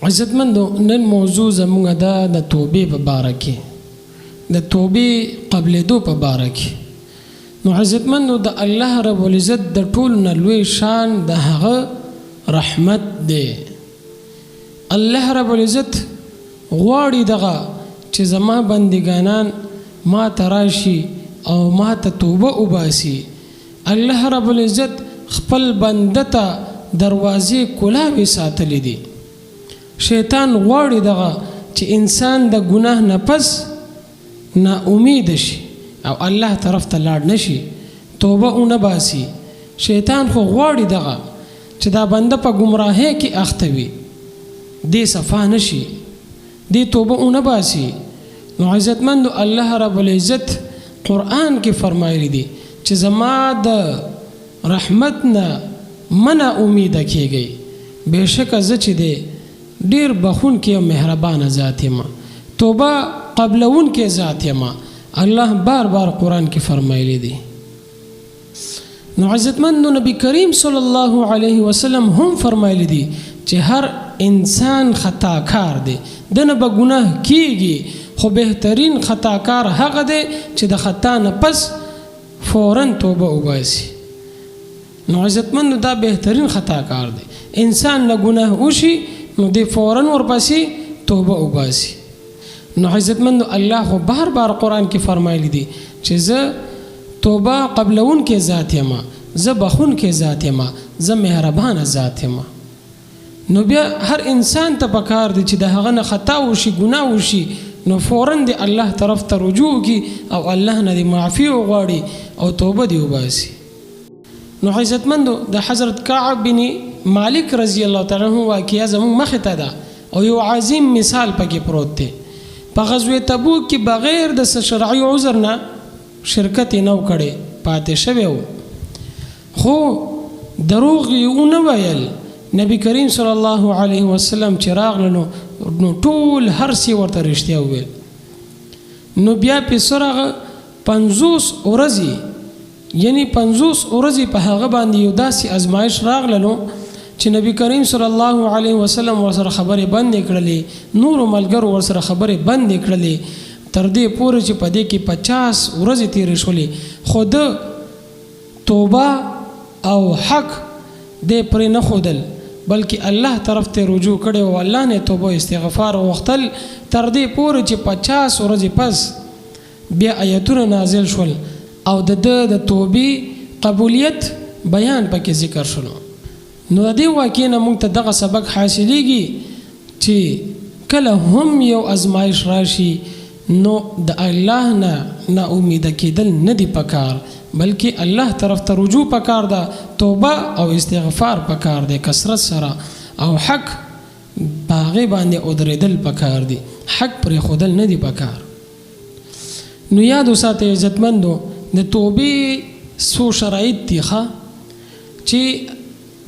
عزتمندو، نن موضوع زموږ ده د توبې په باره کې، د توبې قبلېدو په باره کې. نو عزتمندو، د الله رب العزت د ټولو نه لوی شان د هغه رحمت دی. الله رب العزت غواړي دغه چې زما بندګانان ما ته راشي او ما ته توبه وباسي. الله رب العزت خپل بنده ته دروازې کولاوې ساتلې دي. شیطان غواړي دغه چې انسان د ګناه نه پس نا امید شي او الله طرف ته لاړ نشي، توبه ونه باسي. شیطان خو غواړي دغه چې دا بنده په ګمراهۍ کې اخته وي، دې صفا نشي، دې توبه ونه باسي. نو عزتمند، الله رب العزت قرآن کې فرمایلی دي چې زما د رحمت نه مه نا امیده کیږئ، بېشکه زه چې دی ډېر بخښونکی او مهربانه ذات یم، توبه قبلوونکی ذات یم. الله بار بار قرآن کې فرمایلی دي. نو عزتمند، نبی کریم صلی الله علیه وسلم هم فرمایلی دي چې هر انسان خطاکار دی، دنه به ګناه کیږي، خو بهترین خطاکار هغه دی چې د خطا نه پس فورا توبه وباسي. نو عزتمند، دا بهترین خطاکار دی. انسان نه ګناه وشي نو دی فورا ورپسې توبه وباسي. نو عزتمند، الله خو بار بار قرآن کې فرمایلی دي چې زه توبه قبلوونکی ذات یم، زه بخښونکی ذات یم، زه مهربانه ذات یم. نو بیا هر انسان ته پکار دی چې د هغه نه خطا وشي، ګناه وشي، نو فورا دی الله طرف ته رجوع وکړي او الله نه دی معافي وغواړي او توبه دی وباسي. نو عزتمندو، د حضرت کعب بن مالک رضی الله تعالی عنہ واقعه زموږ مخې ته ده او یو عظیم مثال پکې پروت دی. په غزوه تبوک کې بغیر د څه شرعي عذر نه شرکت یې نه و کړی، پاتې شوی و، خو دروغ یې ونه ویل. نبی کریم صلی الله علیه وسلم چې راغلل نو ټول هر څه ورته رښتیا وویل. نو بیا پې څه راغه؟ 50 ورځې، یعنی 50 ورځې په هغه باندې یو داسې ازمایش راغللو چې نبی کریم صلی الله علیه وسلم ورسره خبرې بندې کړلې، نورو ملګرو ورسره خبرې بندې کړلې، تر دې پورې چې په دې کې 50 ورځې تېرې شولې، خو ده توبه او حق دی پرې نه ښودل، بلکې الله طرف ته رجوع کړې او الله نه توبه استغفار غوښتل، تر دې پورې چې 50 ورځې پس بیا آیتونه نازل شول او د ده د توبې قبولیت بیان پکې ذکر شولو. نو د دې واقعې نه موږ ته دغه سبق حاصلیږي چې کله هم یو ازمایش راشي نو د الله نه نا امیده کېدل نه دي پکار، بلکې الله طرف ته رجوع پکار ده، توبه او استغفار پکار دی کثرت سره، او حق په هغې باندې ودرېدل پکار دي، حق پرېښودل نه دي پکار. نو یاد وساتئ عزتمندو، د توبې څو شرایط دي، ښه، چې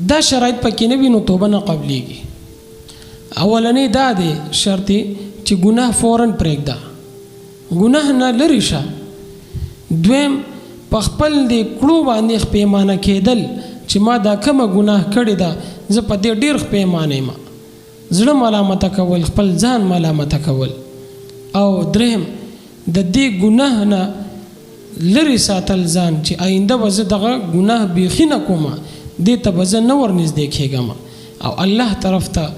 دا شرایط پکې نه وي نو توبه نه قبلیږي. اولنې دا دی شرط چې ګناه فورا پرېږده، ګناه نه لرې شه. دویم، په خپل دې کړو باندې خپېمانه کېدل چې ما دا کومه ګناه کړې ده، زه په دې ډېر خپېمانه یم، زړه ملامته کول، خپل ځان ملامته کول. او دریم، د دې ګناه نه لرې ساتل ځان چې آینده به زه دغه ګناه بیخي نه کوم، دې ته به زه نه ورنږدې کېږم، او الله طرف ته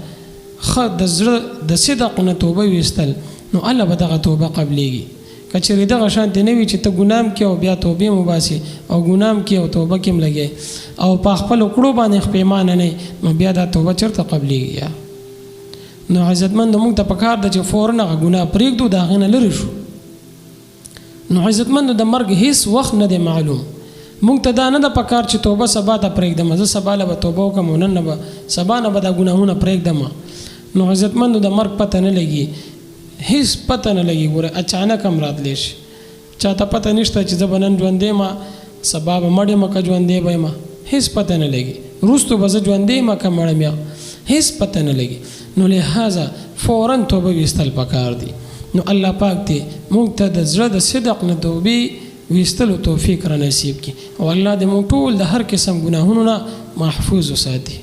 ښه د زړه د صدق نه توبه ویستل، نو الله به دغه توبه قبلېږي. که چېرې دغه شانتې نه وي چې ته ګناه هم کې او بیا توبې هم وباسې او ګناه هم کې او توبه کې هم لګې او په خپلو کړو باندې خپېمانه نه، نو بیا دا توبه چېرته قبلېږي؟ یا نو عزتمند، موږ ته پکار ده چې فورا هغه ګناه پرېږدو، د هغې نه لرې شو. نو عزتمند، د مرګ هیڅ وخت نه دی معلوم. موږ ته دا نه ده پکار چې توبه سبا ته پرېږدم، زه سبا له به توبه وکړم او نن نه به، سبا نه به دا ګناهونه پرېږدم. نو عزتمند، د مرګ پته نه لګي، هیڅ پته نه لګي. ګوره، اچانک هم راتلی شي. چاته پته نشته چې زه به نن ژوندی یم، سبا به مړ یم که ژوندی به یم، هیڅ پته نه لګي. وروستو به زه ژوندی یم که مړ یم، هیڅ پته نه لګي. نو لهذا فورا توبه ویستل پکار دي. نو الله پاک دې موږ ته د زړه د صدق نه توبې ویستلو توفیق را نصیب کړي او الله دې موږ ټول د هر قسم ګناهونو نه محفوظ وساتي.